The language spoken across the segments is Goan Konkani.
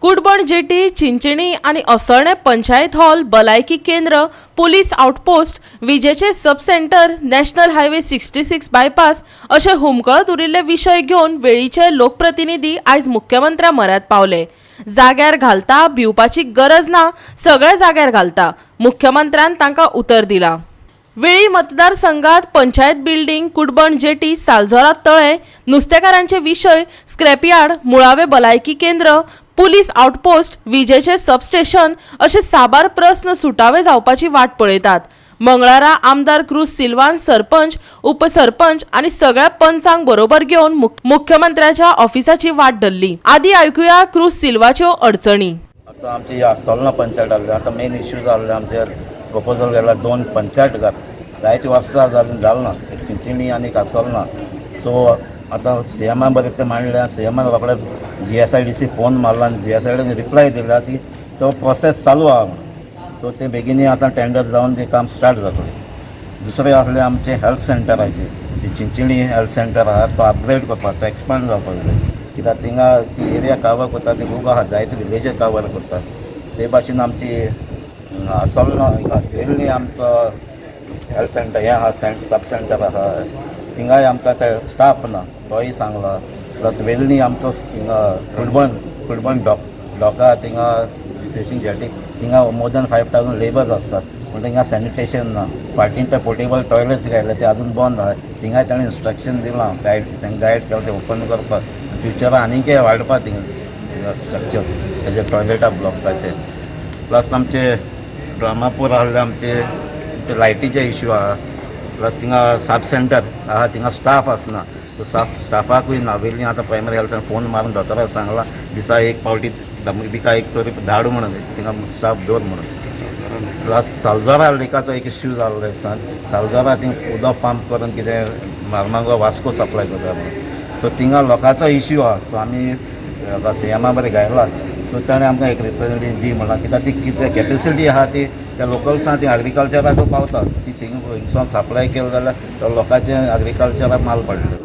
कुडबण जेटी, चिंचिणी आनी असोळणें पंचायत हॉल, भलायकी केंद्र, पुलीस आउटपोस्ट, विजेचे sub centre, national highway 66 bypass अशे हुमकळत उरिल्ले विशय घेवन वेळीचे लोकप्रतिनिधी आयज मुख्यमंत्र्या म्हऱ्यांत पावले. जाग्यार घालता, भिवपाची गरज ना, सगळे जाग्यार घालता, मुख्यमंत्र्यान तांकां उतर दिलां. वेळी मतदारसंघात पंचायत बिल्डिंग, कुडबण जेटी, सालझोरा तळें, नुस्तेकारांचे विशय, स्क्रॅपयार्ड, मुळावे भलायकी केंद्र, पुलीस आउटपोस्ट, विजेचे सबस्टेशन अशे साबार प्रस्न सुटावे जावपाची वाट पळयतात. मंगळारा आमदार क्रूज सिल्वान सरपंच, उपसरपंच आनी सगळ्या पंचांक बरोबर घेवन मुख्यमंत्र्याच्या ऑफिसाची वाट धरली. आदी आयकुया क्रूज सिल्वाच्यो अडचणी. आतां आमची आसोलना पंचायत आहली. आतां मेन इश्यू जाल्ले, आमचेर प्रपोजल गेला दोन पंचायत घात, जायतीं वर्सां जालीं जाल ना, एक चिंचिणी आनी एक आसोलना. सो आतां सीएमा बरें तें मांडलें. सीएमान रोखडे जीएसआयडीसी फोन मारला आनी जीएसआयडीन रिप्लाय दिला की तो प्रोसेस चालू आहा म्हणून. सो ते बेगिनूय आतां टेंडर जावन तें काम स्टार्ट जातलें. दुसरें आसलें आमचें हेल्थ सेंटराचें. ती चिंचिणी हेल्थ सेंटर आहा, तो अपग्रेड करपाक, तो एक्सपांड जावपाक जाय, कित्याक थिंगा ती एरिया कवर करता ती खूब आहा, जायते विलेजीस कवर करता. ते भाशेन आमची आसोलना वेर्णी आमचो हेल्थ सेंटर हें आहा, सब सेंटर आहा, थिंगाय आमकां ते स्टाफ ना, तोय सांगला. प्लस वेर्णी आमचो हिंगा कुडबण डॉका, थिंगा फिशींग जेटी, थिंगा मोर दॅन 5,000 लेबर्स आसतात, पूण थिंगा सॅनिटेशन ना. फाटीन ते पोर्टेबल टॉयलेट्स घायले, ते अजून बंद आहा. थिंगाय ताणें इन्स्ट्रक्शन दिलां, गायड तांकां गायड केलां ते ओपन करपाक. फ्युचराक आनीकय वाडपा थिंगा स्ट्रक्चर तेजे टॉयलेटा ब्लॉक्साचे. प्लस आमचे रामापूर आहले, आमचे ते लायटीचे इश्यू आहा. प्लस थिंगा सब सेंटर आहा, थिंगा स्टाफ आसना. सो स्टाफाकूय नावेली आतां प्रायमरी हेल्थ फोन मारून दोतोराक सांगलां, दिसा एक पावटी बिका एक तरी धाड म्हणून, थिंगा स्टाफ दवर म्हणून. प्लस सालजोरा लेकाचो एक इश्यू जाल्लो दिसान. सालजोरा थिंग उदक पंप करून कितें मारमागो वास्को सप्लाय करता म्हणून. सो थिंगा लोकांचो इश्यू आहा, तो आमी सीएमा बरें घायला. सो ताणें आमकां एक रिप्रेझेंटेटिव दी म्हणलां, कित्याक ती कितें कॅपेसिटी आहा ती त्या लोकल्सां ती एग्रीकल्चराक पावता. ती थिंगा वयरसून सप्लाय केली जाल्यार तो लोकांचें एग्रीकल्चराक माल पडलें.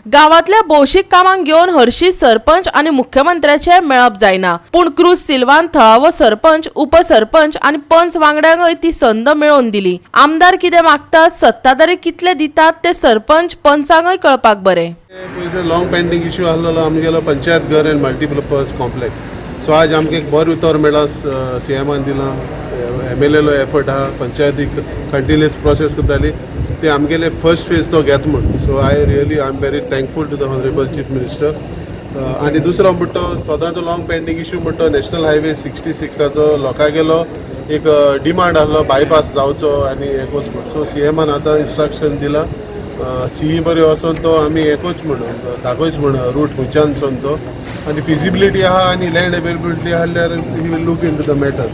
गावातल्या भौशीक कामांक घेवन हरशी सरपंच आनी मुख्यमंत्र्याचे मेळप जायना, पूण क्रूज सिल्वान थळावो सरपंच, उपसरपंच आनी पंच वांगड्यांकय ती संद मेळोवन दिली. आमदार कितें मागतात, सत्ताधारी कितले दितात ते सरपंच पंचांकय कळपाक बरें. लाँग पेंडींग इश्यू आसलेलो आमगेलो पंचायत घर एंड मल्टीपर्पज कॉम्प्लेक्स. सो आज आमकां एक बरें उतर मेळ्ळां, सी एमान दिलां. एमएलएलो एफर्ट आहा, पंचायतीक कंटिन्युअस प्रोसेस करताली, ते आमगेले फर्स्ट फेज तो घेत म्हूण. So I am very thankful to the honourable chief minister. आनी दुसरो म्हणटा तो सदांचो लाँग पेंडींग इश्यू म्हणटा तो नॅशनल हायवे 66आचो. लोकांगेलो एक डिमांड आहलो बायपास जावचो आनी हें म्हूण. सो सी एमान आतां इन्स्ट्रक्शन दिलां, सीई बरी वचोन तो आमी एकूच म्हण दाखयच म्हण रूट खंयच्यान वचोन तो आनी फिजिबिलिटी आहा आनी लँड अवेलेबिलिटी आहा जाल्यार he will look into the matter.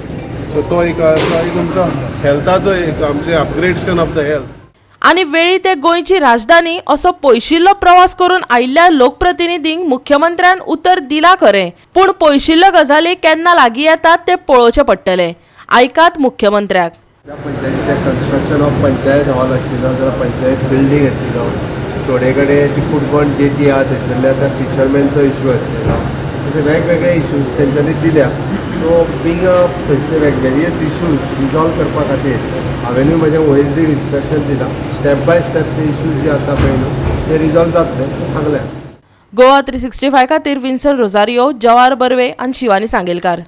So तो एक आसा. एक आमचो हेल्थाचो एक आमचें अपग्रेडेशन ऑफ the health. आनी वेळी ते गोंयची राजधानी असो पयशिल्लो प्रवास करून आयिल्ल्या लोकप्रतिनिधींक मुख्यमंत्र्यान उतर दिला खरें, पूण पयशिल्ल्यो गजाली केन्ना लागीं येतात ते पळोवचें पडटलें. आयकात मुख्यमंत्र्याक. त्या पंचायतीचें कन्स्ट्रक्शन ऑफ पंचायत हॉल आशिल्लो जाल्यार पंचायत बिल्डींग आशिल्लो. थोडे कडेन ती कुडबण जेटी आहा, थंयसरले आतां फिशरमॅनचो इश्यू आशिल्लो. अशे वेगवेगळे इश्यूज तेंच्यांनी दिल्या. सो बींग अ थंयचे वेरियस इश्यूज रिजॉल्व करपा खातीर हांवेनूय म्हजें ओएसडीक इन्स्ट्रक्शन दिलां, स्टेप बाय स्टेप ते इश्यूज जे आसा पळय न्हू, ते रिजॉल्व जातले सांगल्या. गोवा 365 खातीर विन्सन रोजारियो, जवार बर्वे आनी शिवानी सांगेलकार.